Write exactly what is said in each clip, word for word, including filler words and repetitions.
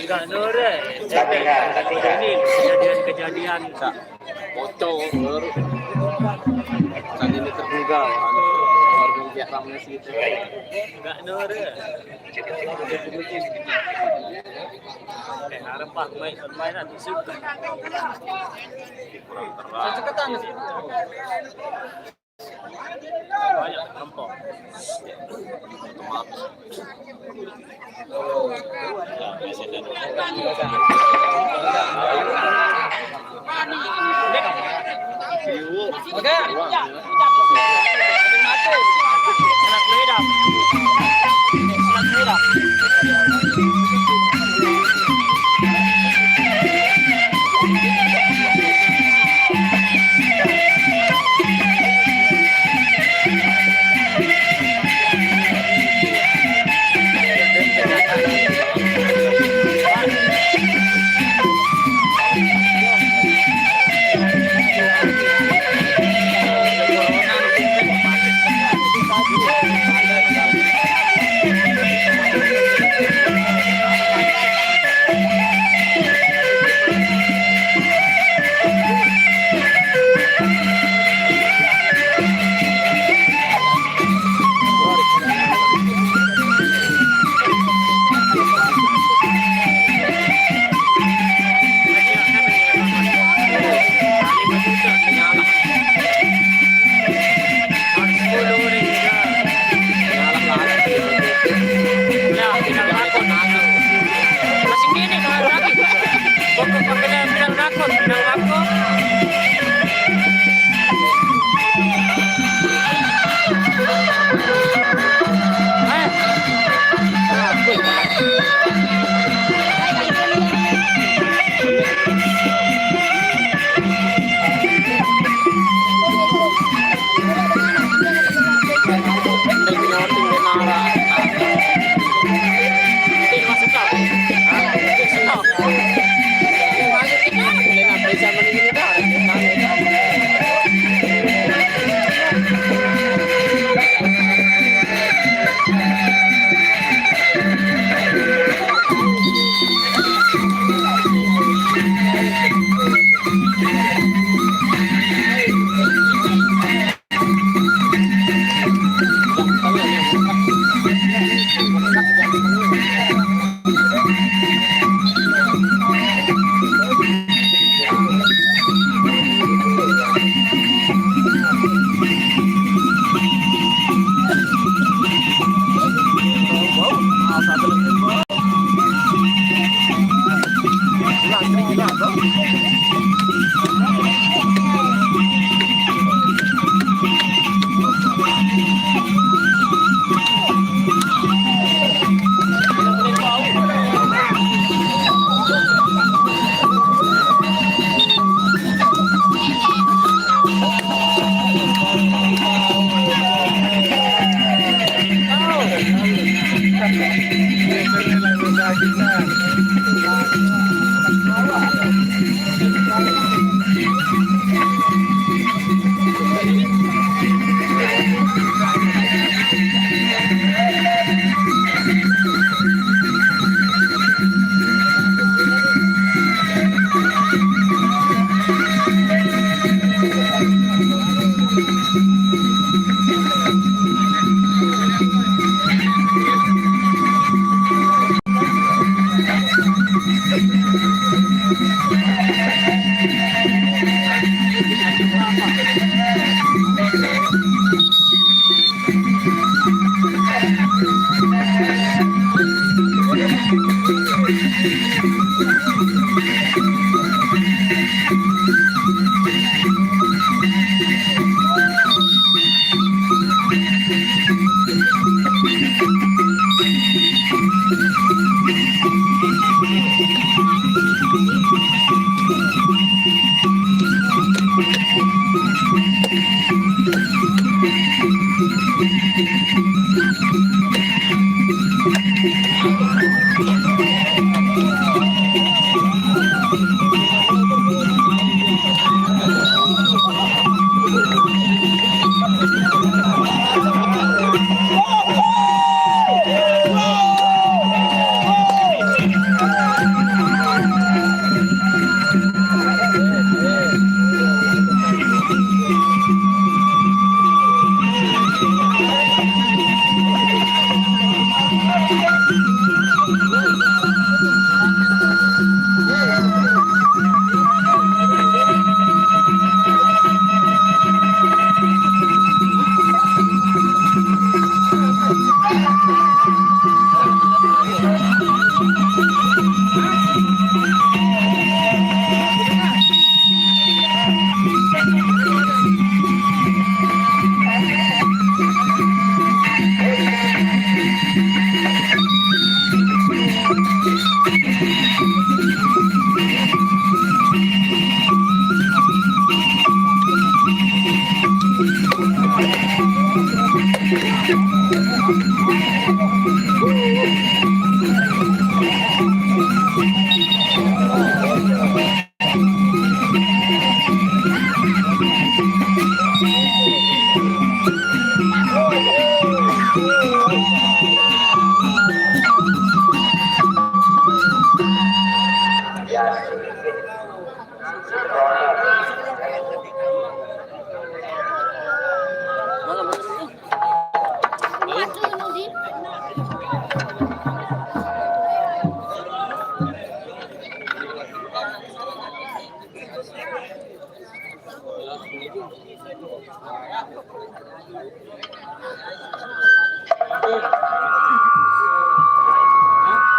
Gak nore. Ini kejadian-kejadian. Pocong, baru. Kan ini terduga, baru menjak ramai situ. Gak nore. Eh, harap, Pak, main, main nanti suka. Kurang terang. Saya ceketan sih. Banyak, rempong. Oke. Anak beda. Anak beda.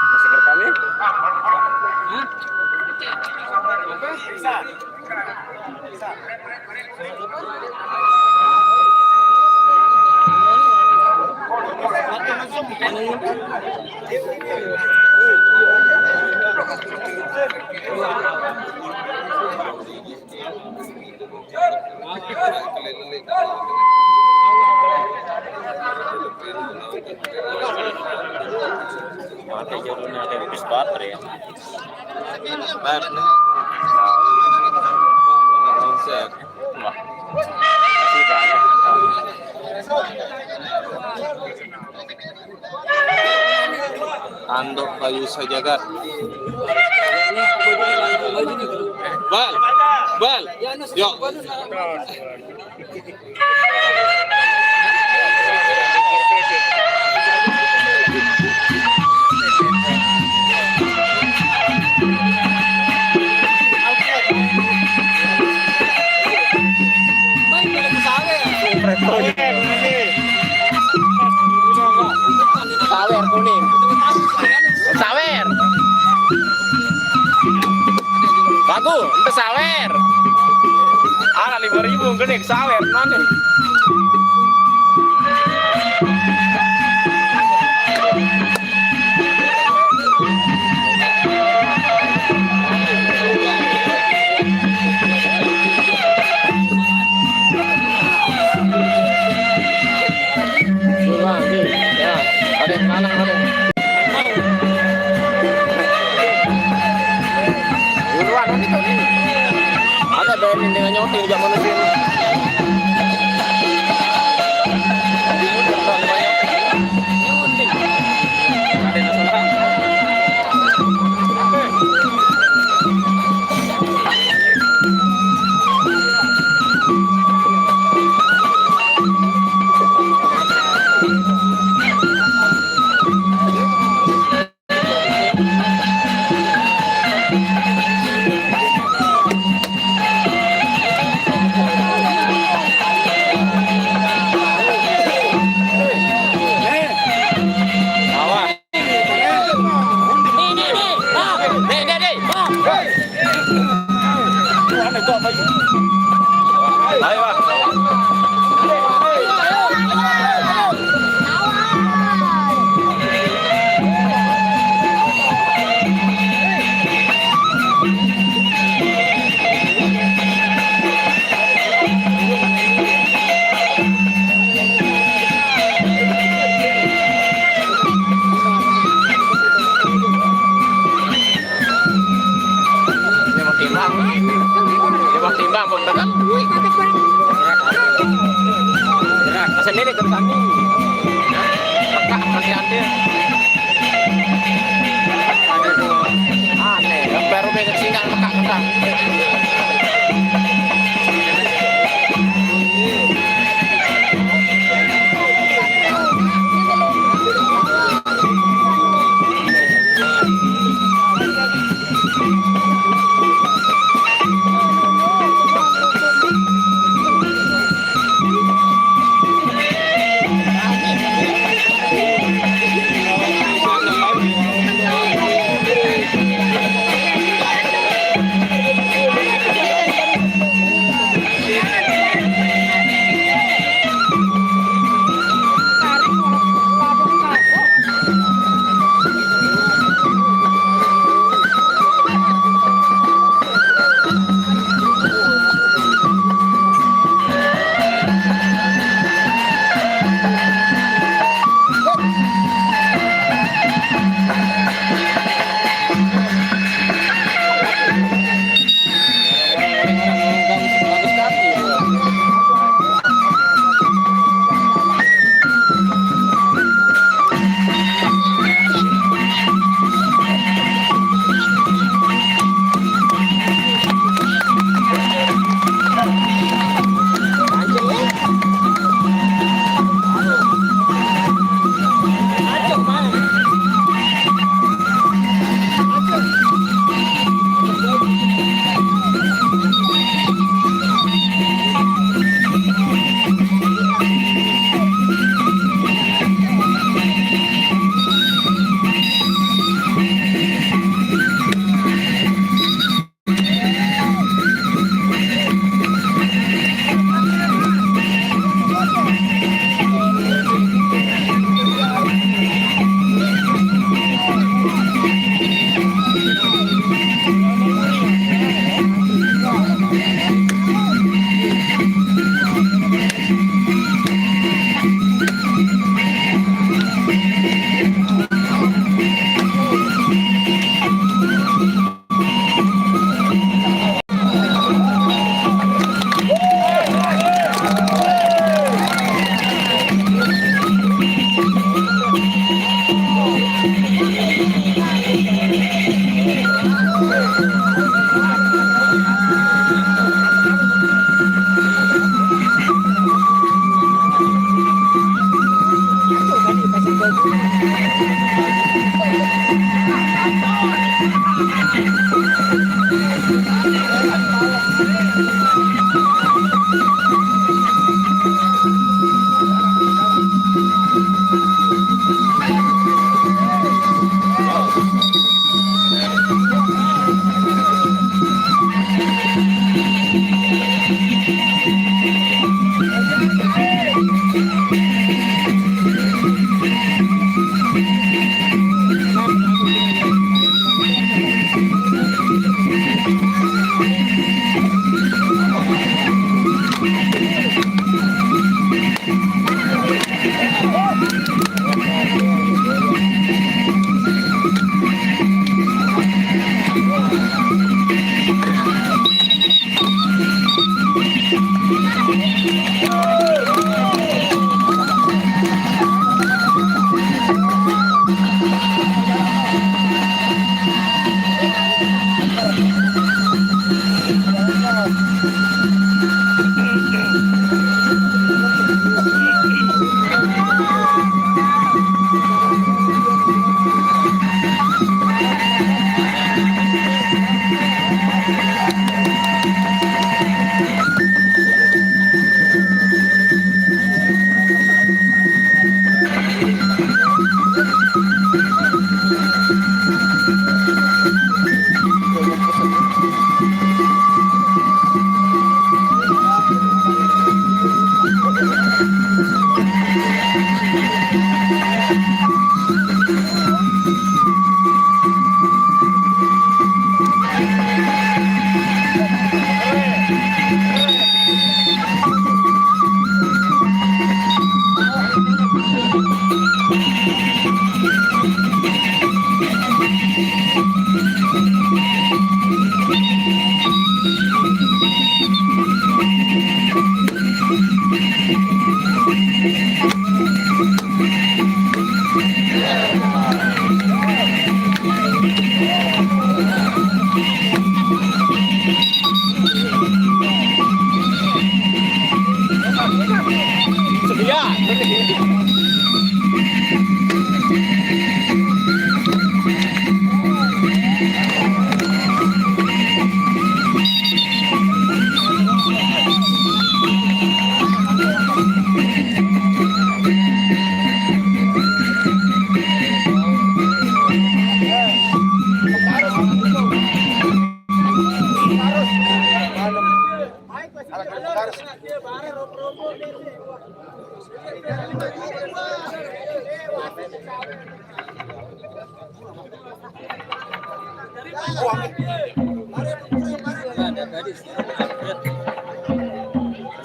Masih rekam ya? Mati jadinya, ada habis baterai ya. Baru nih. Wah. Masih banyak. Andok Bayu Sajagat. Bal, bal. Yuk. Sawer kuning. Sawer. Bagus, itu sawer. Ala lima ribu gede sawer nanti. Duluan, Dik. Ya, ada yang kalah, ada yang Buruan, nanti tuh nih. Ada banding dengan nyoting zaman dulu. Ada yang salah. Ini mau timbang. Ini mau timbang, pun tekan. Berat. Berat. Sendiri ke kami. Pekak, nanti antir. Aneh, baru pengen singgah pekak, pekak.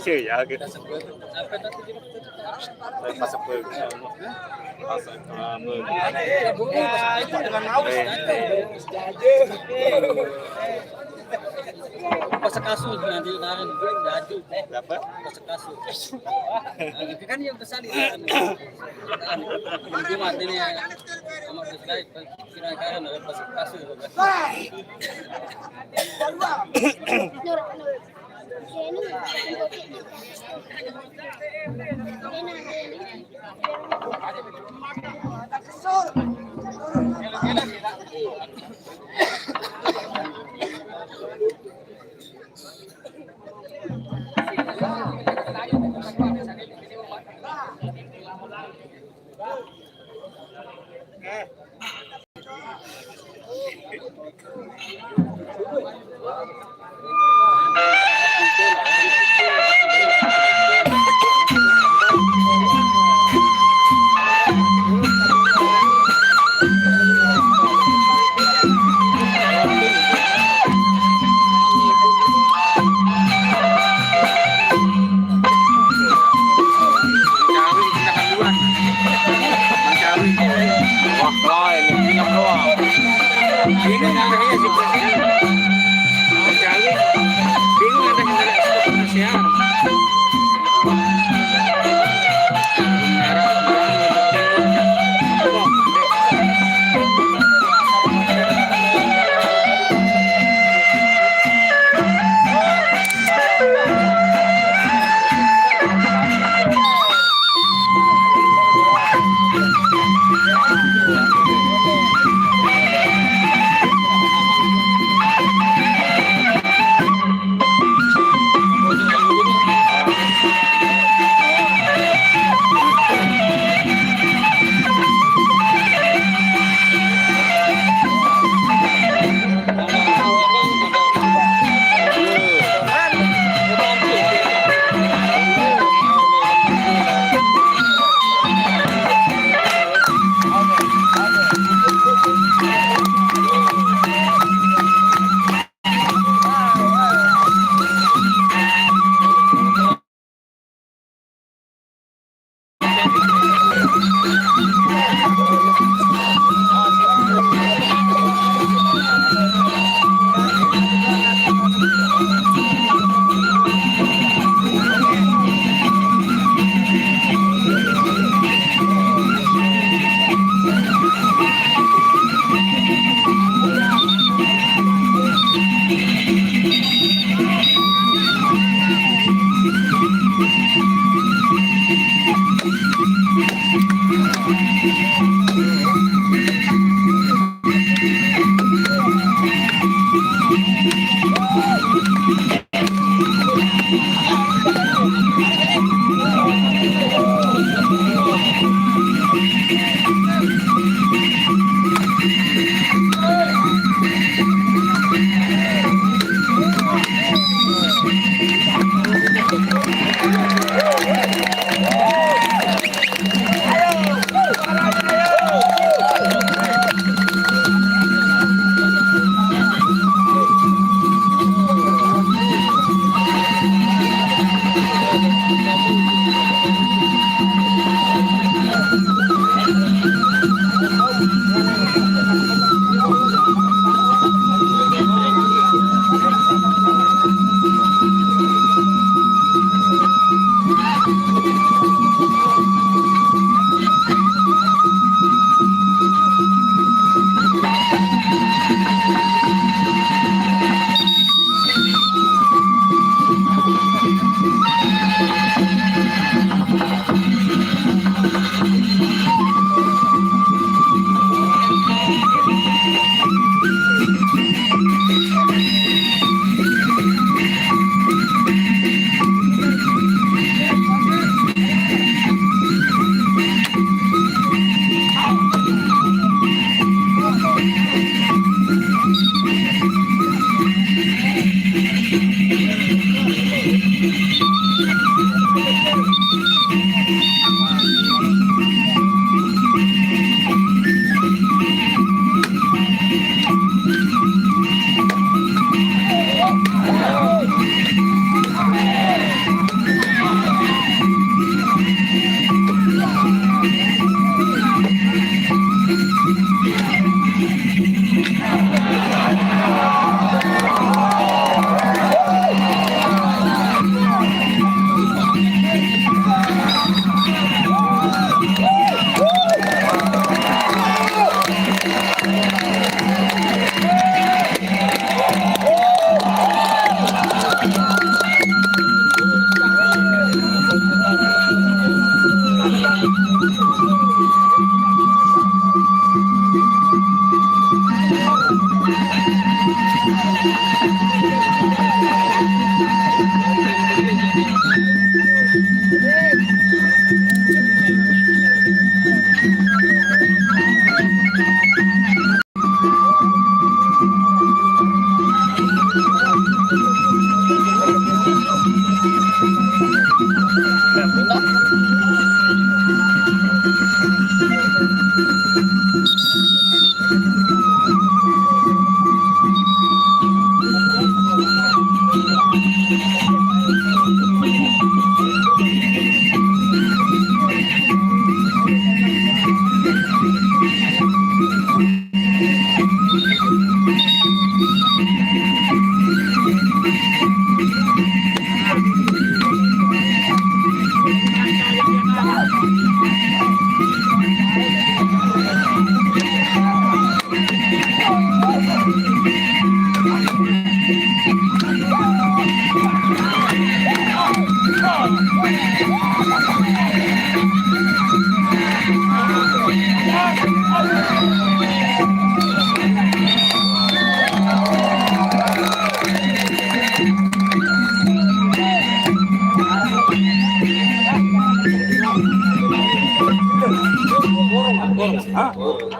Iya, ya, gitu. Pas sepuluh. Pas sepuluh. Pas kasus nanti kemarin, baju. Dapat? Pas kasus. Nah, itu kan yang besar itu. Itu mati nih, sama Gus Gai, kira-kira ada pas kasus.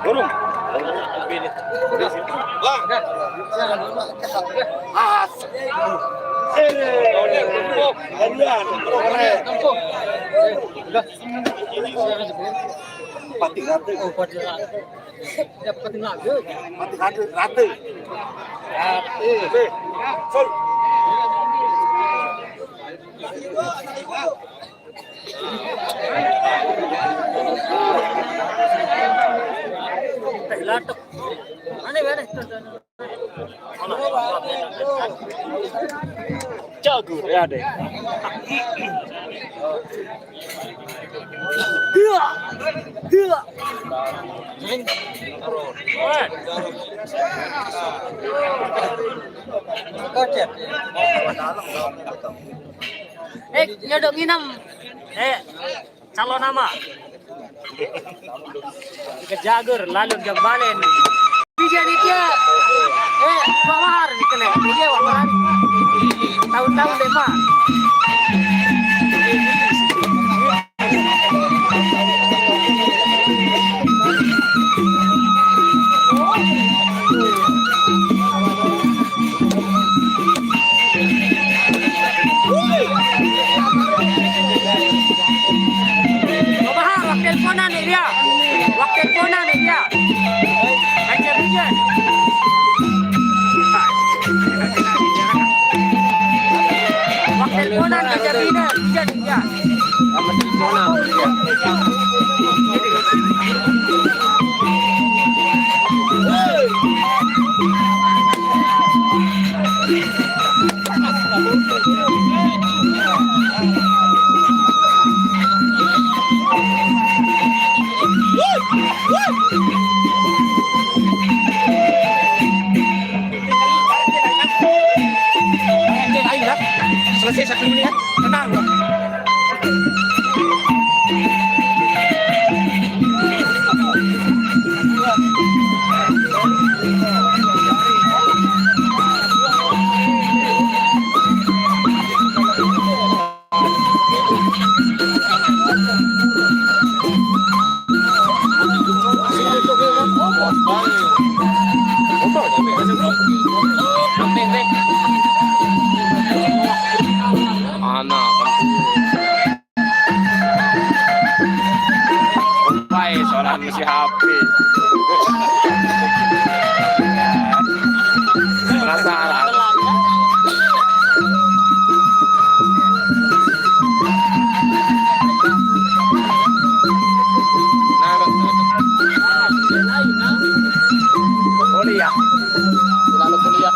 Burung. Bang. Pati rate. Oh, pati rate. Ya, pati rate. Pati rate, rate. Rate. Sorry. Jago ya deh. Iya. Iya. Eh, nyodok nginem. Eh, calon nama. Kejagur, lalu jam balen. Bisa nih dia. Eh, Pak Mahar nih kena. Iya, Pak Mahar. Tahun-tahun deh, Pak. Bapak, wak teleponan nih dia. Wak teleponan nih dia. Aja hujan. Wak teleponan aja bina, hujan dia. Selesai satu menit, tenang. Anak. Baik, soalan si Hafiz. Penasaran. Kuliah. Selalu kuliah.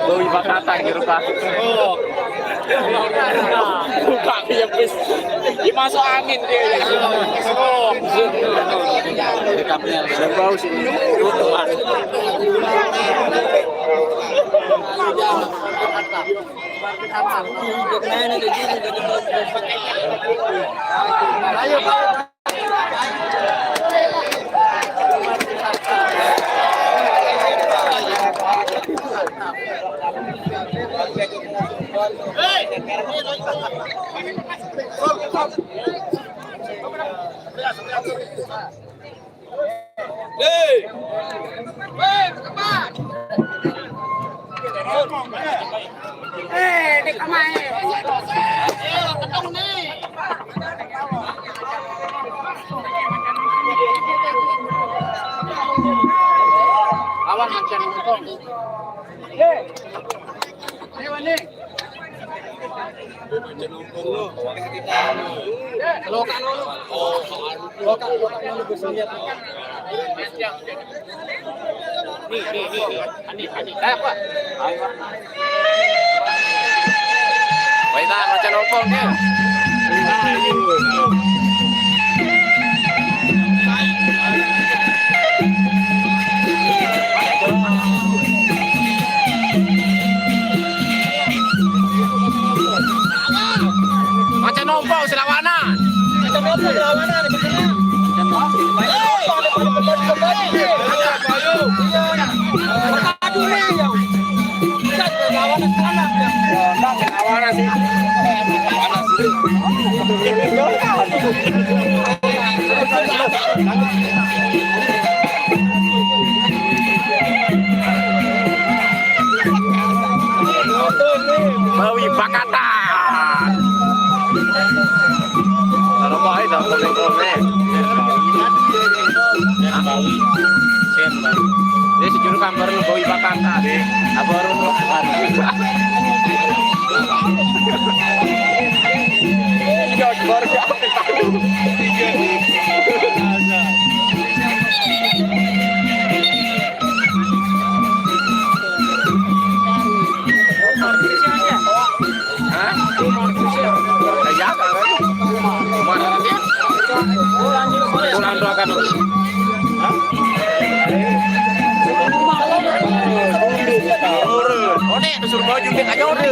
Lui bakatan di rumah. Buka dia, please. Dia masuk angin dia. Oh. Dia bau sih. Ayo, Pak. Lawan macam itu. Ayo, Wan. Nih, nih, nih, nih. Ani, Ani, Ani. Ayo, Pak. Ayo, Pak. Baik, Pak, macam nongkrong dia. Macam nopo selawanan. Macam nopo selawanan. Ayo, ayo, ayo. Panas sih. Panas. Bawi Pakatan. Kalau mau aja komen-komen. Dia si juru gambar lu Bawi Pakatan. Apa orang? Iya, baru Hah? Ya, ya, kan? Mana dia? Pulang doakan. Hah? Ore, ore, disuruh baju dia aja ore.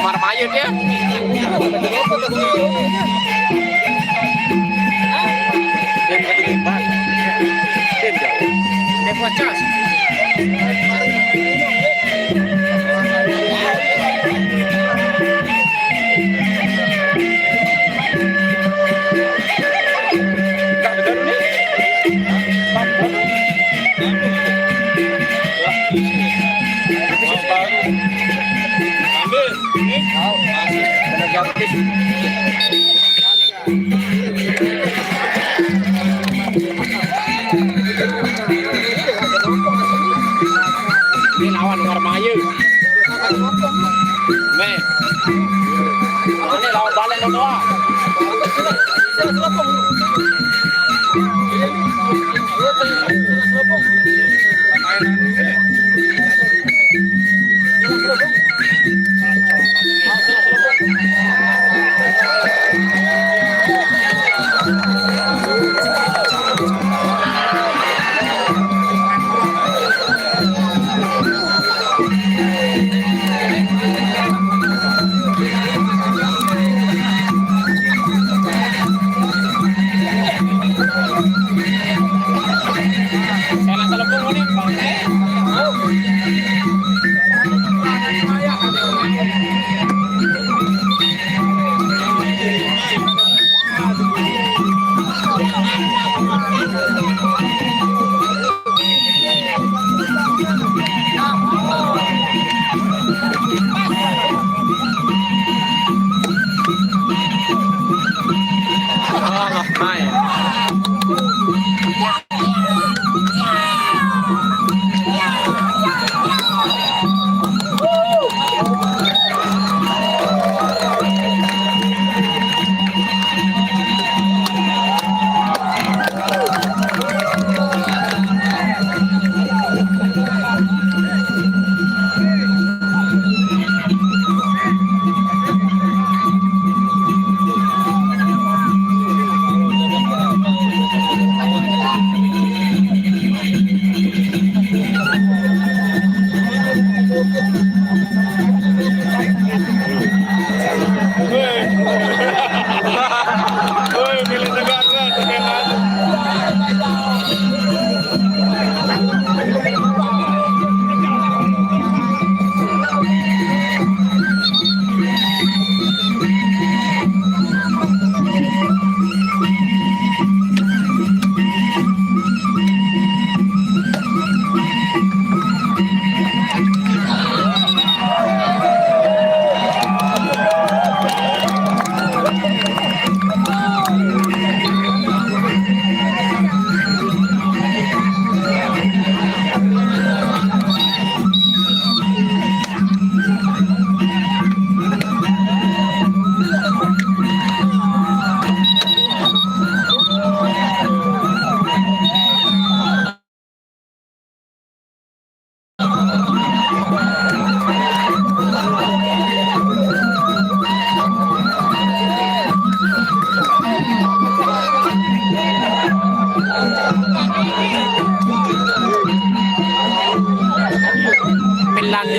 Mar mayit ya. Tim tadi timbang. Tim jauh. Tim pocos. Ambil. Ini. Bener jauh, Tis. Ini lawan Ngarmayu. Nih. Ini lawan balik lo doang.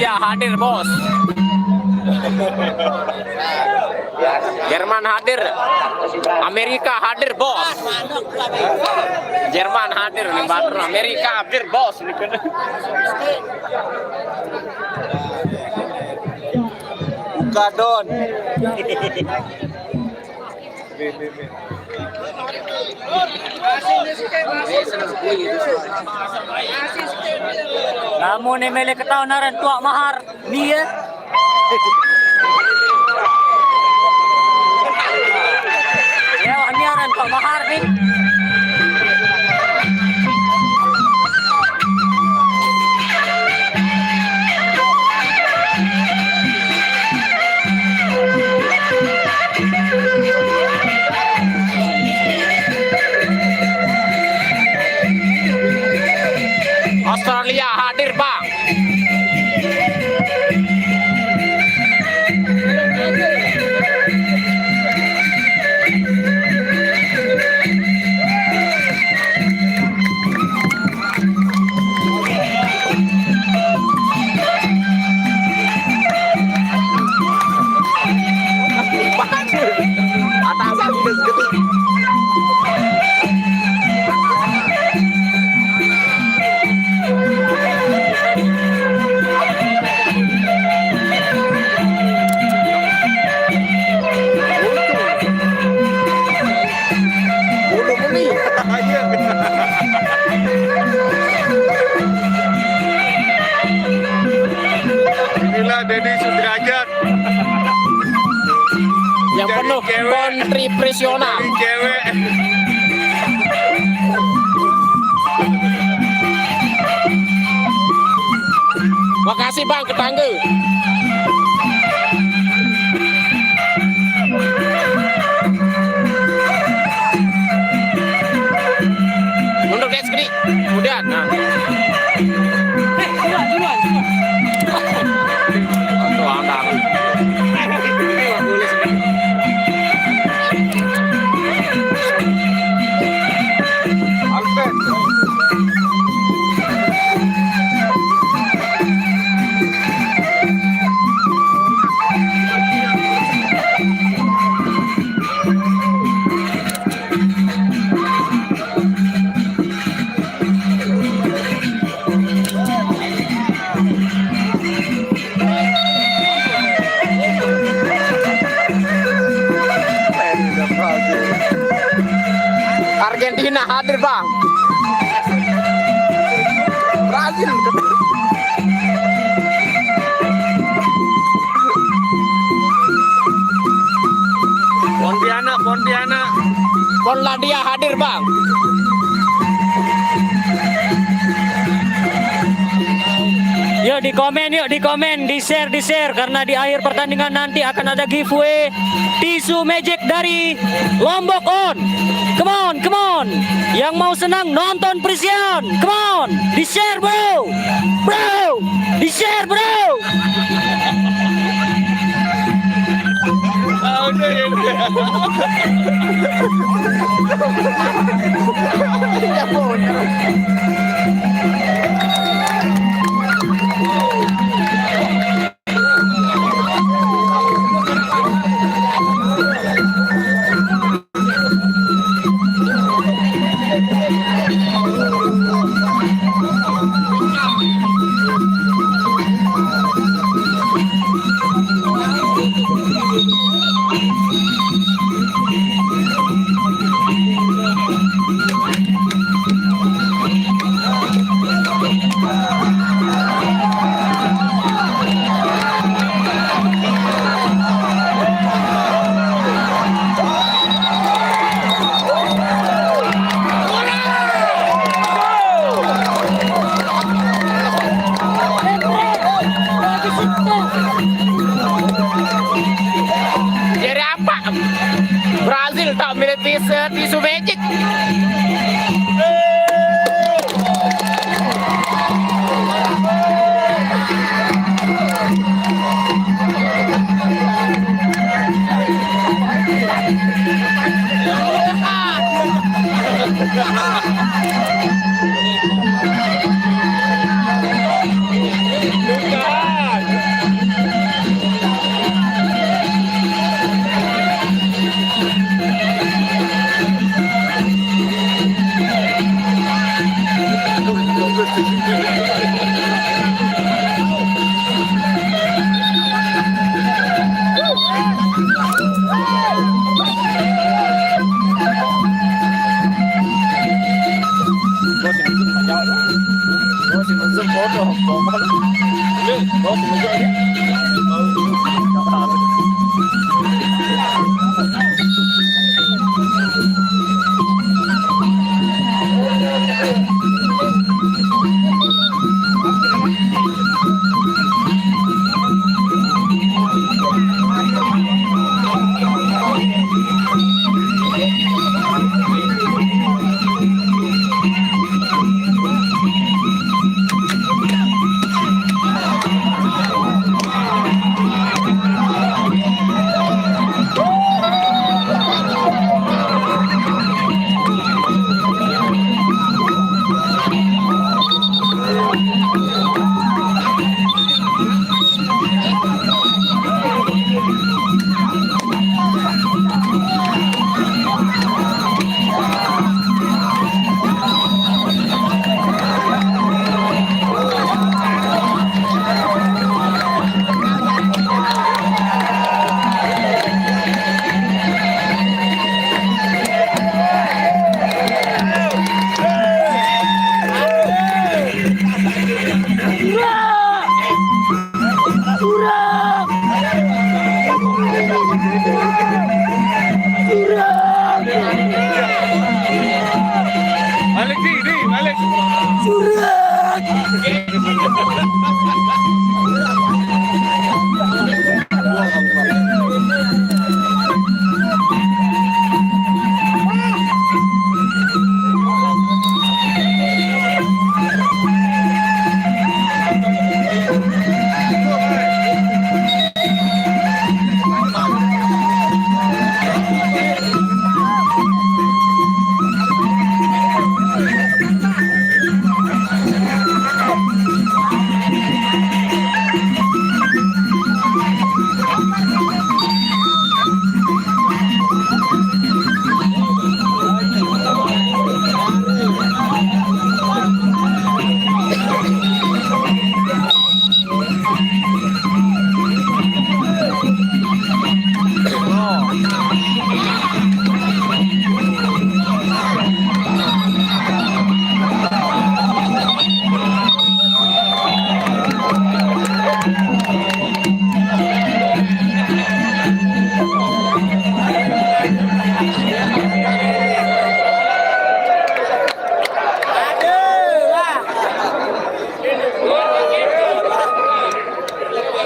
Hadir, Bos. Jerman hadir. Amerika hadir, Bos. Jerman hadir nih, Batur. Amerika hadir, Bos. Buka, Don. Lamun mele ketahuan aran Tuak Mahar, nih ya. Ya, ini aran Tuak Mahar nih. Australia hadir, Bang. Bulu bumi. Inilah Dedi Sudrajat. Yang penuh kontribusional. Cari cewek. Makasih, Bang, ketangga. Mundur deh sekali. Kemudian, nah. Eh, duluan, duluan, duluan. Tuh, angkat. Argentina hadir, Bang. Brazil. Pontianak, Pontianak. Polandia hadir, Bang. Yuk, di komen, yuk, di komen, di share, di share, karena di akhir pertandingan nanti akan ada giveaway tisu magic dari Lombok On. Come on, come on. Yang mau senang nonton Prisian. Come on, di share, bro. Bro, di share, bro. Jadi apa? Brazil tak milih tisu, tisu magic. Balik, di, di, balik.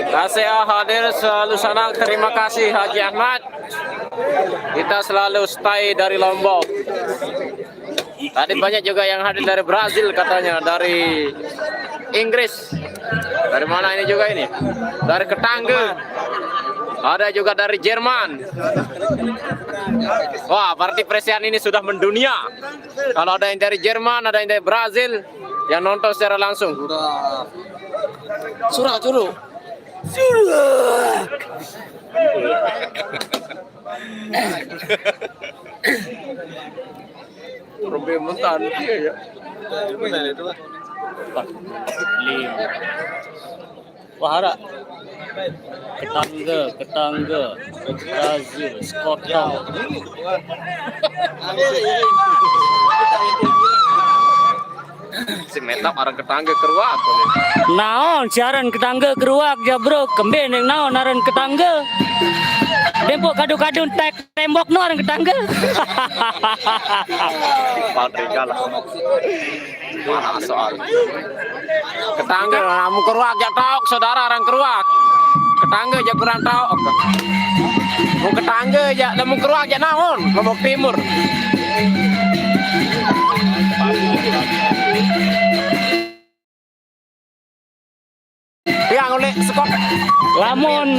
Kasih hadir selalu senang. Terima kasih Haji Ahmad. Kita selalu stay dari Lombok. Tadi banyak juga yang hadir dari Brazil katanya, dari Inggris. Dari mana ini juga ini? Dari Ketangga. Ada juga dari Jerman. Wah, berarti Presian ini sudah mendunia. Kalau ada yang dari Jerman, ada yang dari Brazil, yang nonton secara langsung. Surak, Surak, Surak. Robek mentah dia ya. Lima. Wah, harap. Ketangga, Ketangga, Brazil, Scotland. Si Metap aran Ketangga keruak. Naon si aran Ketangga keruak, jabruk? Kembe neng naon aran Ketangga? Dempok kadu-kadu tek tembok no aran Ketangga. Patrick kalah. Mana soal? Ketangga, lamun keruak jak taok, saudara aran keruak. Ketangga jak kurang taok. Mun Ketangga jak, lamun keruak jak naon? Lombok Timur. Yang oleh sekop. Lamun,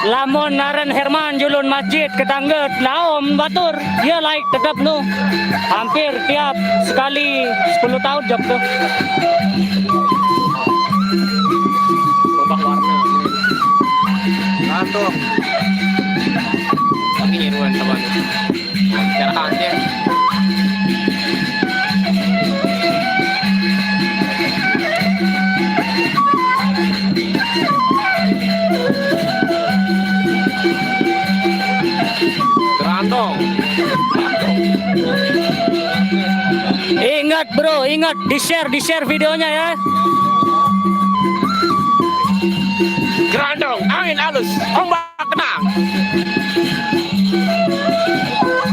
lamun aran Herman julun masjid Ketangga, naon batur? Iya, laik tetap nu. Hampir tiap sekali sepuluh tahun jok tuh. Berubah warna. Gantung. Tapi nyeruan sama nu. Cara hadir. Gerandong. Ingat, bro, ingat, di-share, di-share videonya ya. Gerandong, angin halus, ombak tenang.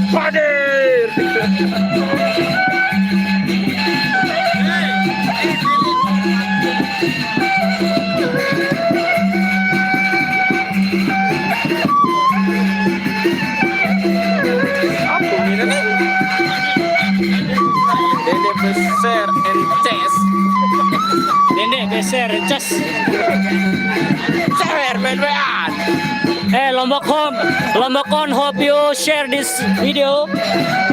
Padir. Apa ini nih? Dede besar and chest. Dede besar and chest. Share, Ben, Ben. Hey, Lombok Home, Lombok On, hope you share this video,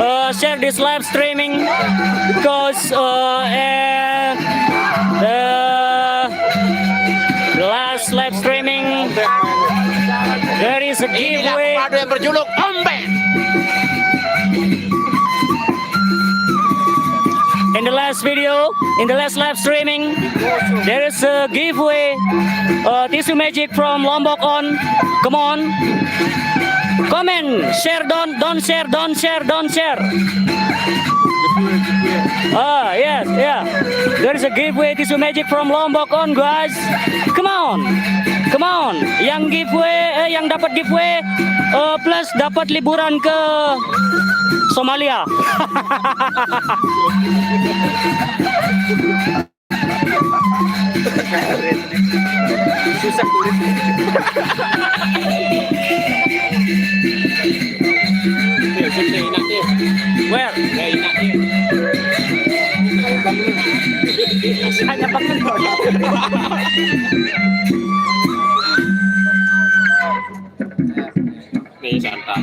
uh, share this live streaming, because uh, eh, the last live streaming, there is a giveaway. Padu yang berjuluk Ombek. In the last video, in the last live streaming, there is a giveaway, uh, tissue magic from Lombok On. Come on. Comment, share, don't, don't share, don't share, don't share. Ah, yes, yeah. There is a giveaway tissue magic from Lombok On, guys. Come on. Come on. Yang giveaway, eh, yang dapat giveaway, eh, plus dapat liburan ke Somalia. Susah tulis. Where? Hanya bangun. Nih, santai.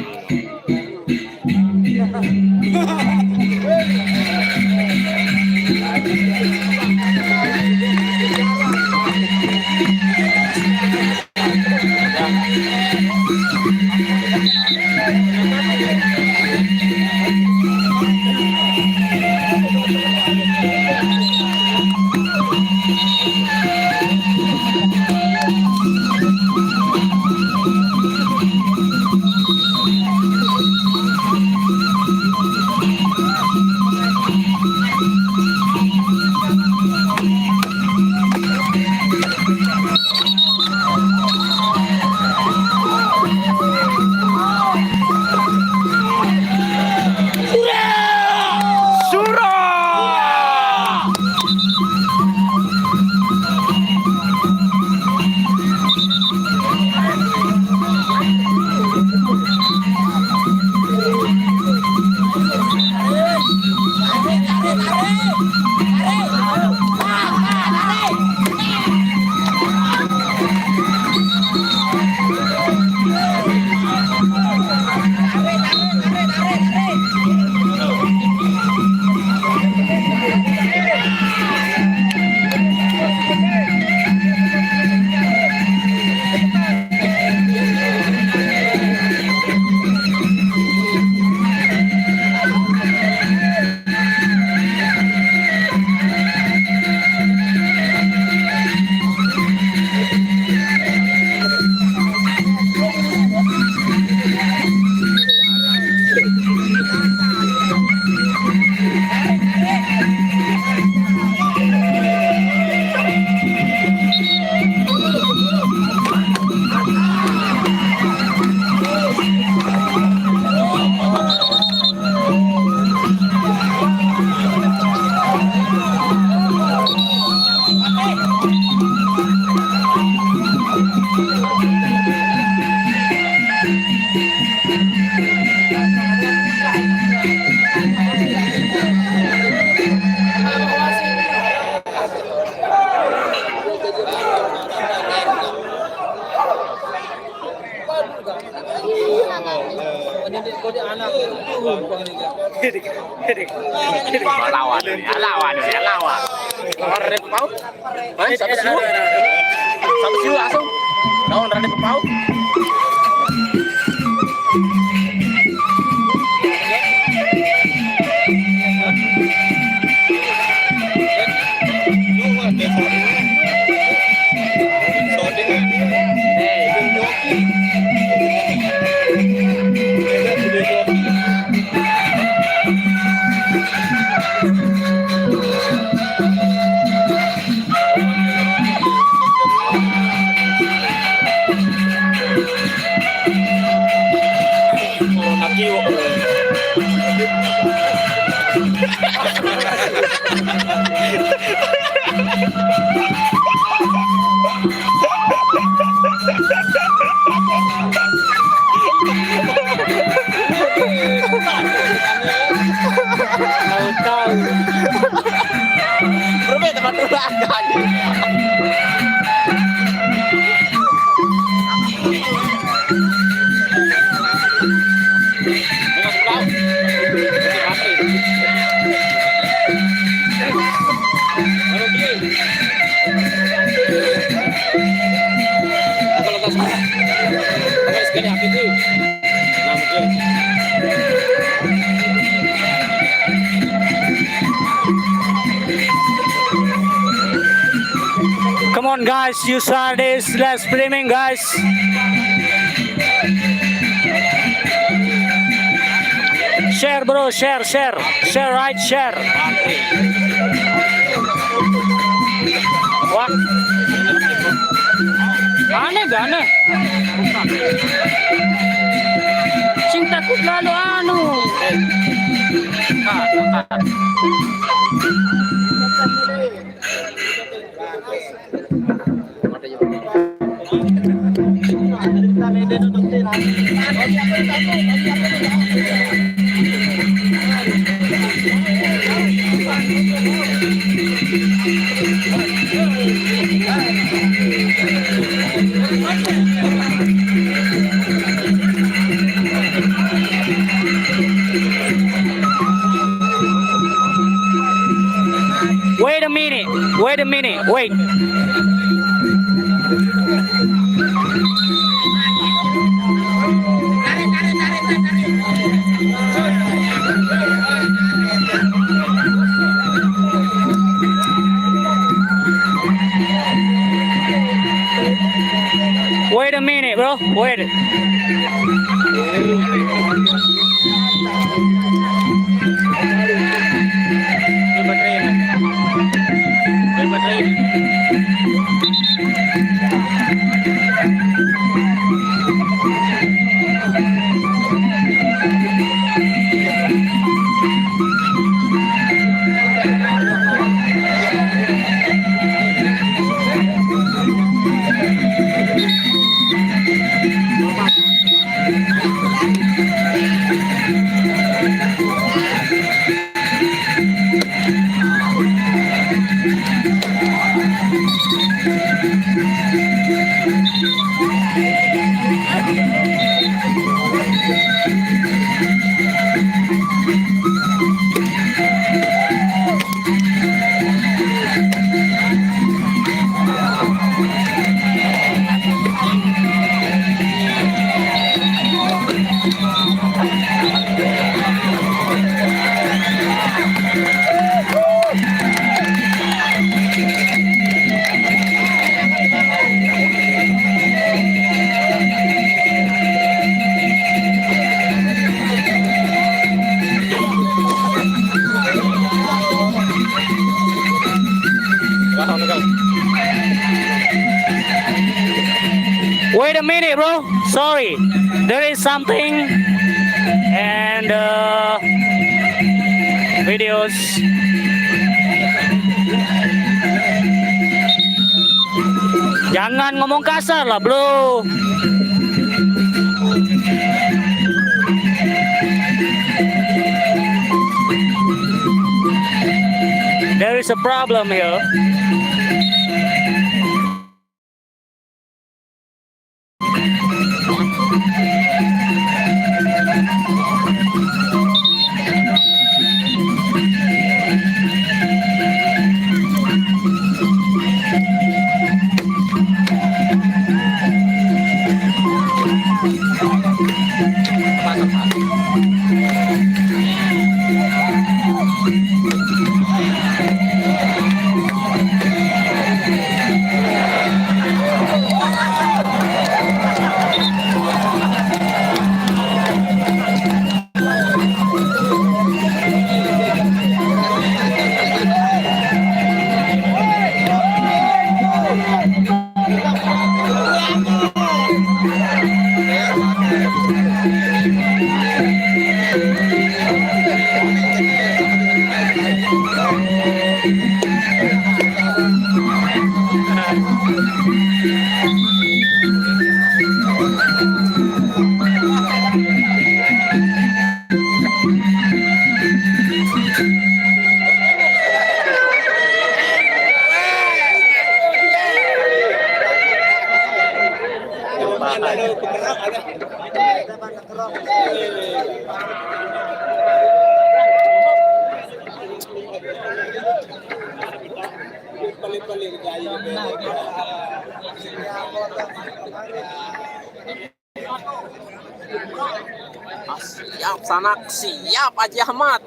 Lawan, ya, lawan, ya, lawan. Hah? Satu siu? Satu siu langsung. Lawan Raden Pau. Tahu-tahu. Berapa tempat dulu, anjing? Come on, guys, you saw this last streaming, guys. Share, bro, share, share, share, right, share. Wah. Aneh gak aneh? Sing takut lalu anu. Wait a minute. Wait a minute. Wait. Wait a minute, bro. Wait. Wait a minute, bro. Sorry. There is something and uh, videos. Jangan ngomong kasar lah, bro. There is a problem here. Siap, Sanak, siap, Haji Ahmad.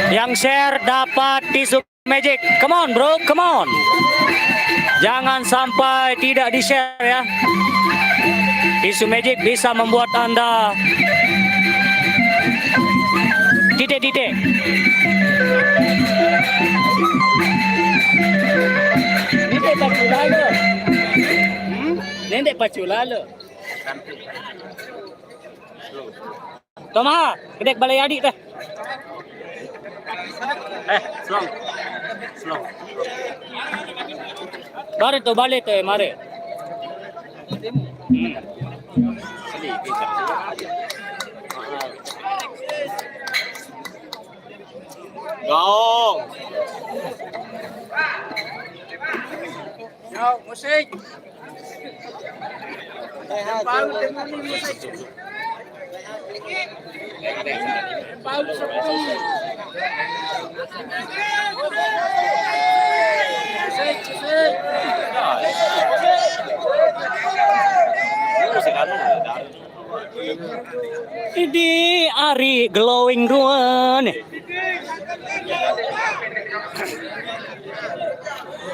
Yang share dapat tisu magic. Come on, bro, come on. Jangan sampai tidak di-share, ya. Tisu magic bisa membuat Anda titik-titik. Nende pachulalo. Hmm? Nende pachulalo. Toma, kedek balai adik teh. Eh, slow. Slow. Bare tu, balik tu, mare. Hmm. Gong. Yo, musik. Ini ari glowing dua nih.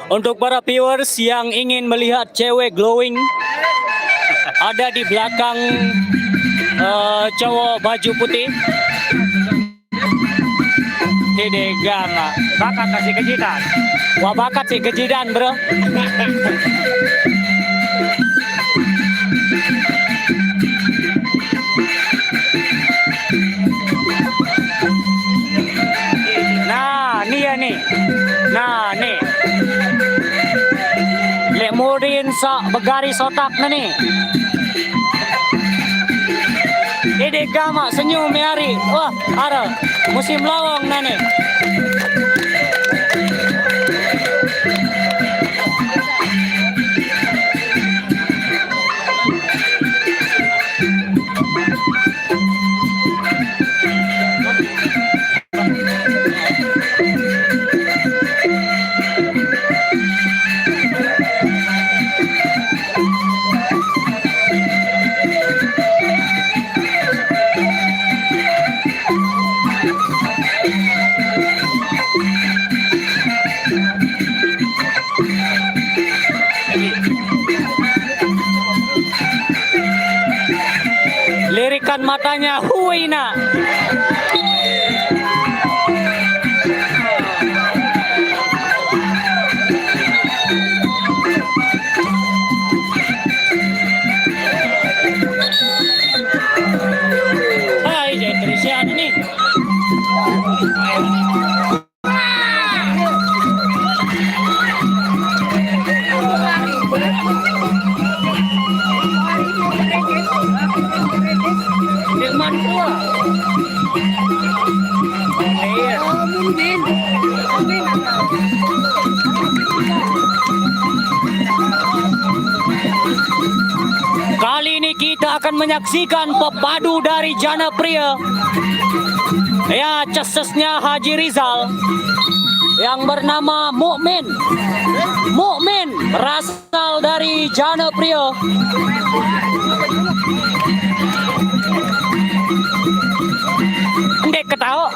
Untuk para viewers yang ingin melihat cewek glowing, ada di belakang, eh, cowok baju putih. Hidega mah bakat kasih kejidan. Wah, bakat sih kejidan, bro. Nah, ni ya ni. Nah, ni. Lek Murin sok begaris otak na ni. Ini gamak senyum ni hari. Wah, ada musim lawang na ni. matanya, huina. Hai, jadi terisian ini. Kali ini kita akan menyaksikan pepadu dari Jana Pria. Ya, cesesnya Haji Rizal yang bernama Mukmin. Mukmin berasal dari Jana Pria. Ndek ketawa.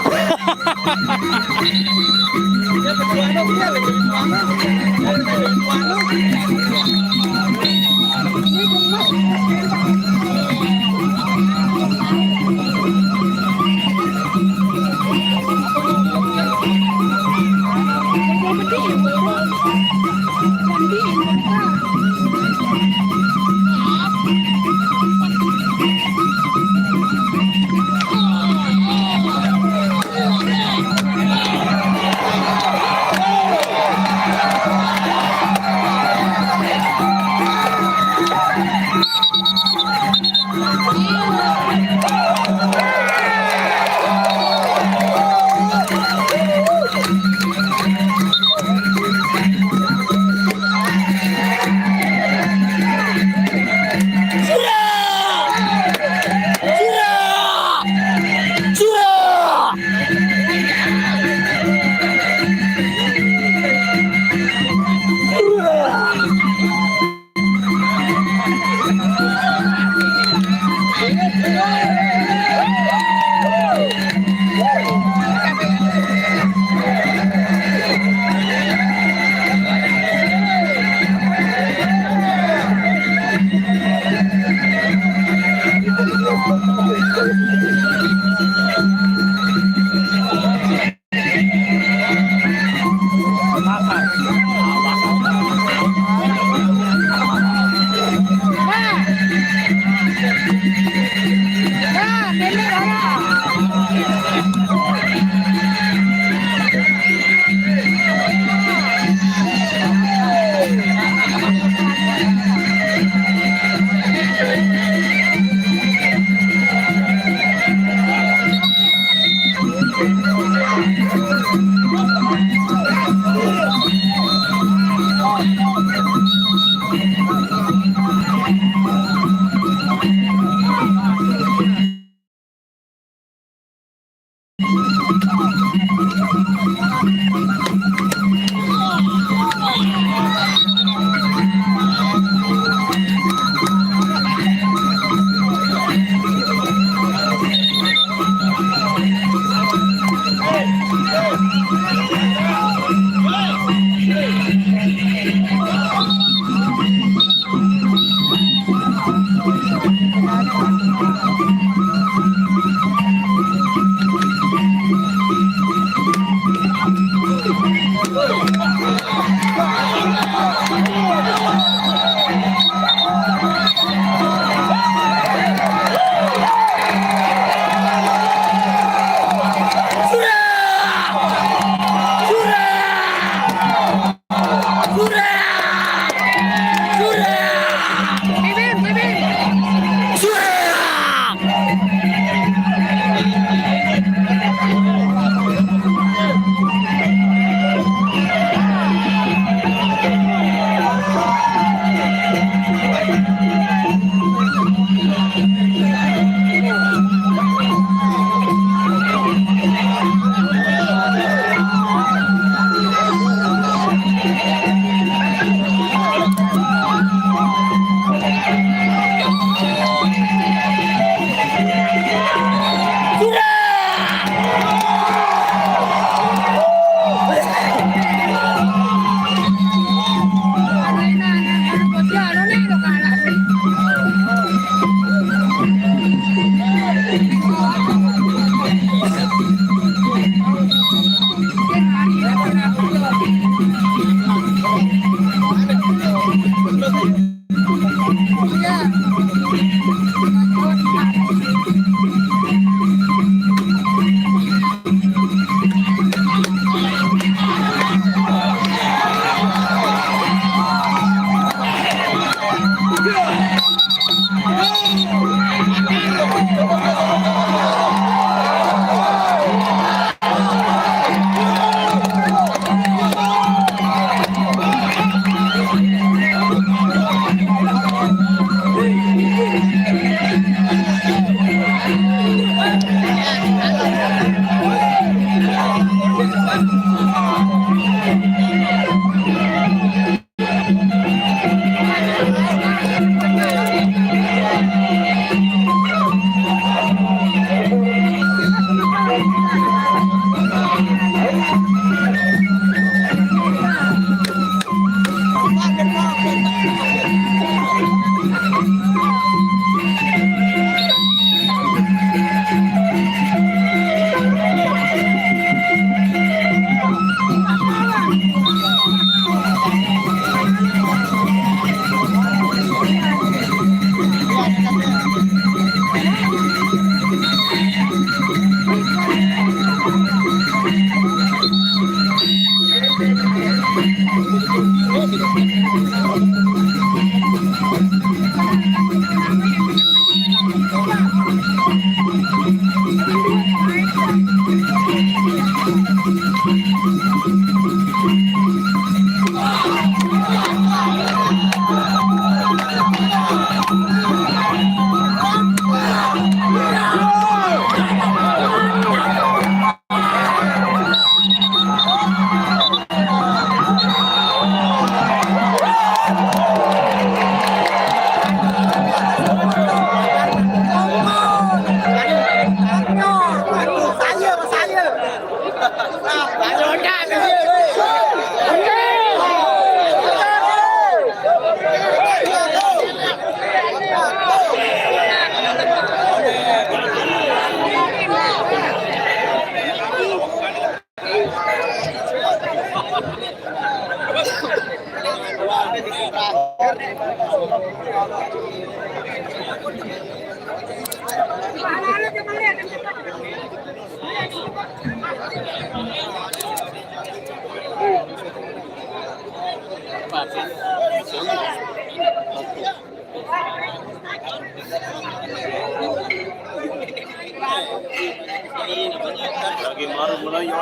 Lagi baru mulai ya.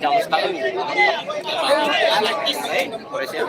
Jam setengah. Eh, boleh siap.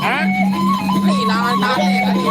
Hah? Kehilangan tali tadi.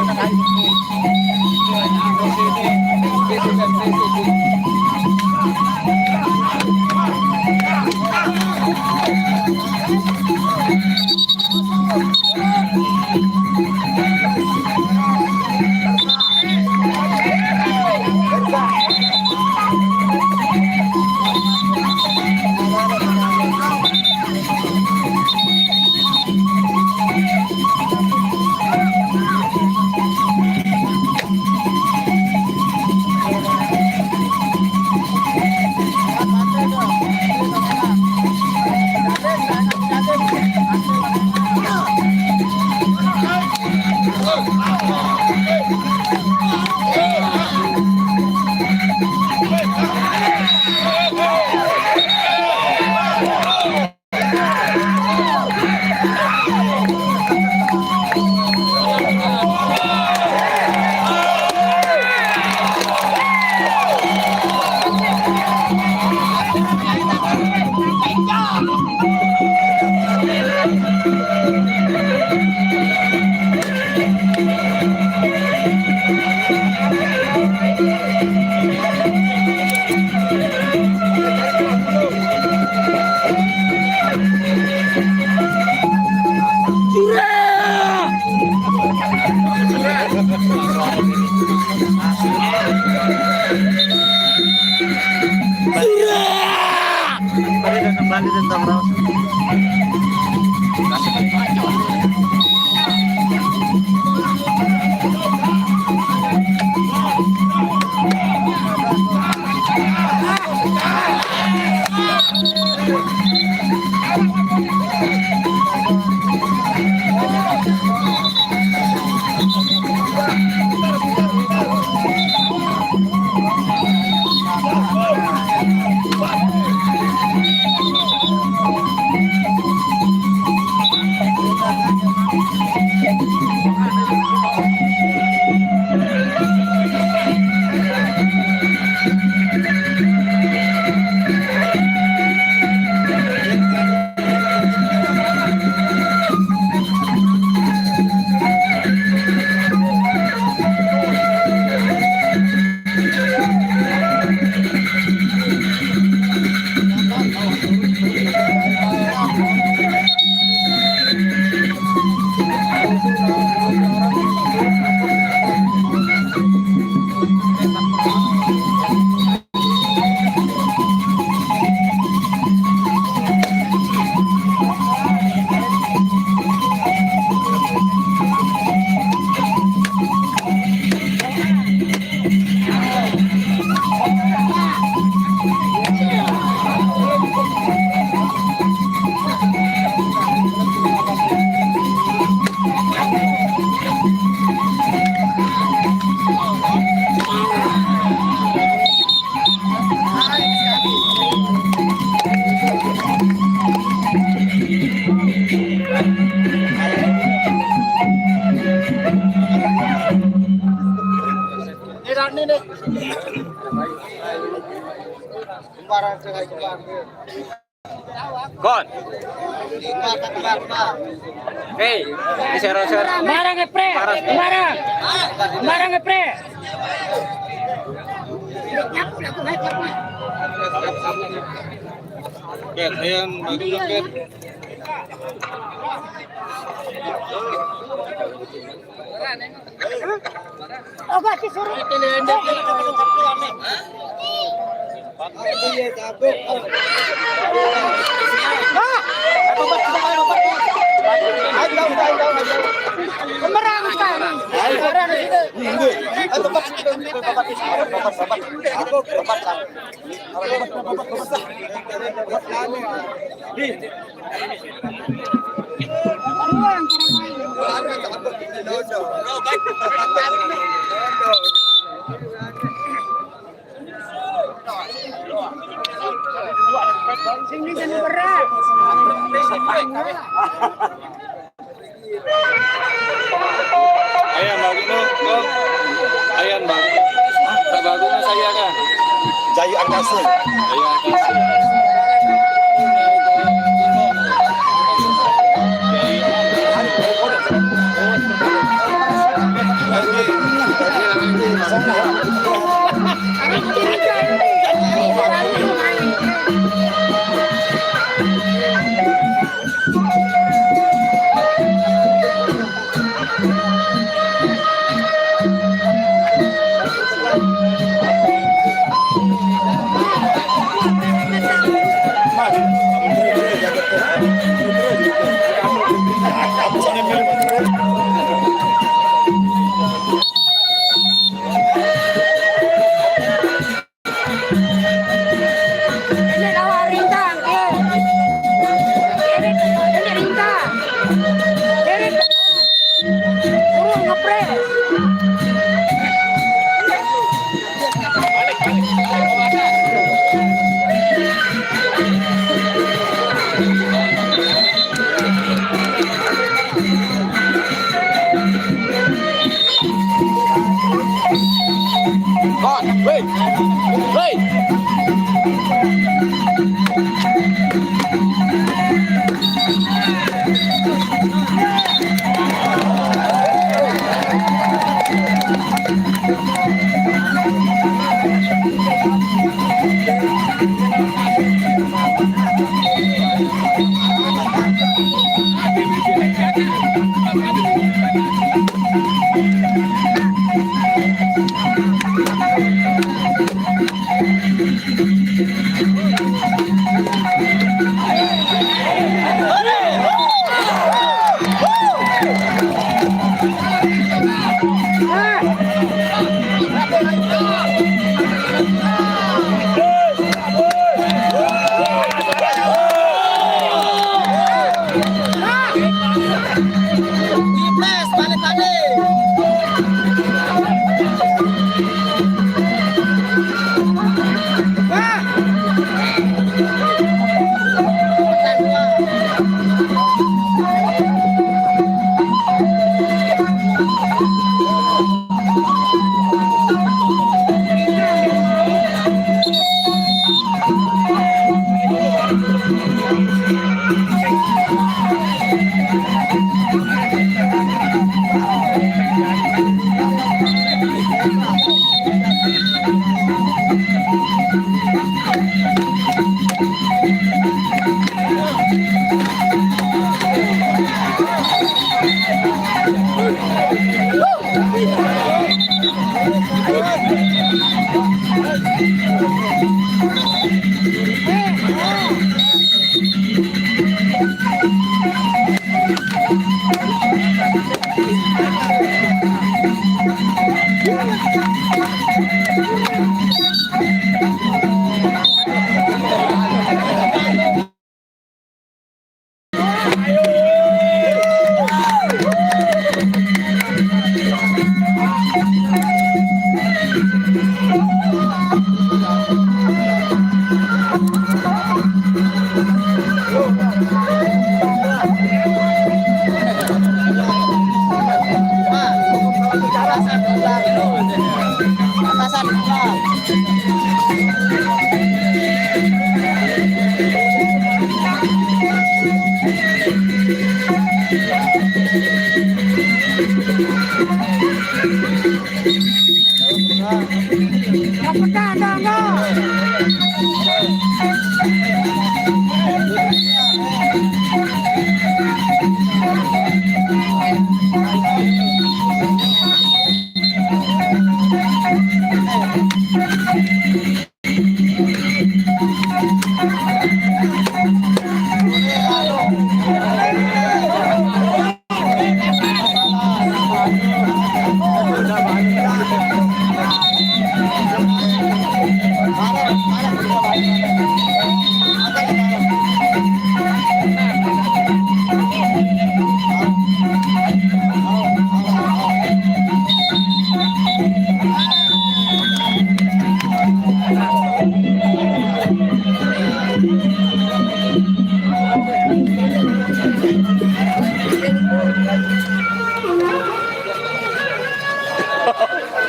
Kon. Hei, ini share, share. Marang, eh, pre. Marang. Marang. Marang, eh, pre. Oke, ayan, bagus, oke. Oke, disuruh. Pemerang, Pak. Sing di sana berat. Ayan, bagus, no? No? Ayan, bagus. Sa bagus, no? Saya kan? Jayu Angkasa. Jayu Angkasa. Ini lawan Rintang, eh. Ini, ini Rintang. Ini turun ngepres.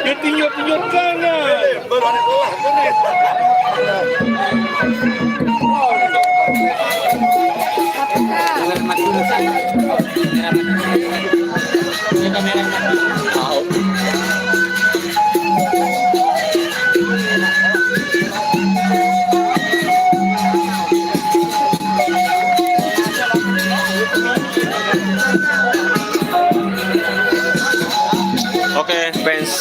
Dia tunjuk-tunjuk tangan. Oke, fans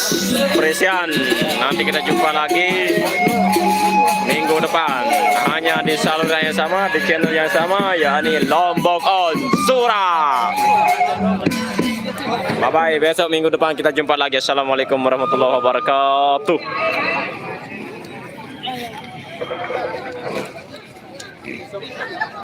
Presian, nanti kita jumpa lagi minggu depan, hanya di saluran yang sama, di channel yang sama, yakni Lombok On Sura. Bye bye, besok minggu depan kita jumpa lagi. Assalamualaikum warahmatullahi wabarakatuh.